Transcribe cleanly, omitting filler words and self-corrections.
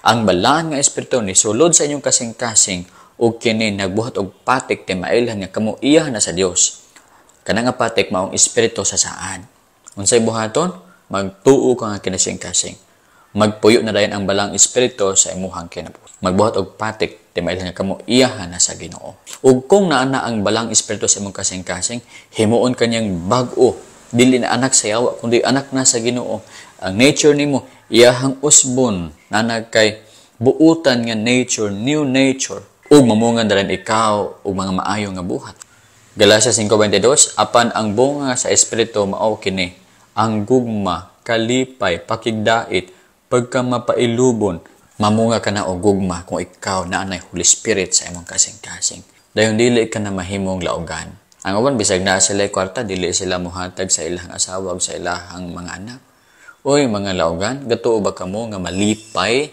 Ang balaan nga espiritu ni sulod sa inyong kasing-kasing ug kini nagbuhat og patik ti mailhan nga kamo iya na sa Dios. Kana nga patik maong espiritu sa saad. Unsay buhaton? Magtuo ka nga kinasing-kasing. Magpuyo na dayon ang balaang espiritu sa imuhang kinabuhi. Magbuhat og patik ti mailhan nga kamo iyahan na sa Ginoo. Ug kung naa na ang balaang espiritu sa imong kasing-kasing, himuon kanyang bag-o. Dili na anak sa yawa, kundi anak na sa Ginoo. Ang nature nimo iyahang usbon na kay buutan nga nature, new nature. Ug mamunga na rin ikaw og mga maayo nga buhat. Galacia 5:22, apan ang bunga sa espiritu mao kini: ang gugma, kalipay, pakigdait, pagkamapailubon. Mamunga ka na og gugma kung ikaw naa nay Holy Spirit sa imong kasing-kasing. Dayon dili ka na mahimong laugan. Ang uban, bisag naa sila kwarta, dili sila muhatag sa ilang asawa ug sa ilahang mga anak. Uy, mga laugan, gatuo ba kamo nga malipay